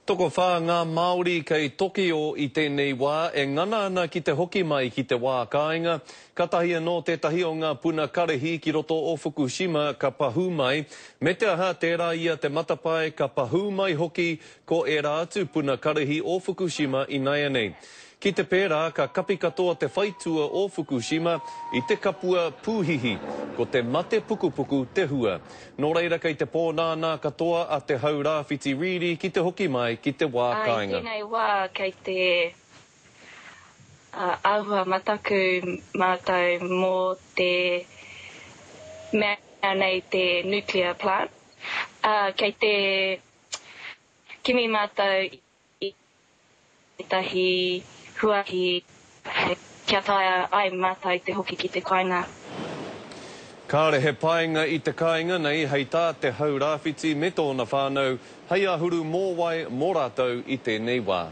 Tokowhā ngā Māori kei Tokio i tēnei wā e ngana ana ki te hoki mai ki te wā kāinga. Katahi anō tētahi o ngā puna karihi ki roto o Fukushima ka pahū mai, me te aha tērā ia te matapae ka pahū mai hoki ko ērā atu puna karihi o Fukushima inaianei. Ki te pērā ka kapi katoa te whaitua o Fukushima i te kapua pūhihi, ko te mate pukupuku te hua. Nō reira kei te pōnānā katoa a Te Hau Rāwhiti Reedy ki te hoki mai ki te wā I kāinga. tēnei wā kei te āhua mataku mātou mō te mea nei te nuclear plant. Kei te kimi mātou i tētahi huarahi kia taea ai mātou te hoki ki te kāinga. Kāre he painga i te kāinga nei hei tā Te Hau Rāwhiti me tōna whānau hei āhuru mōwai mō rātou i tēnei wā.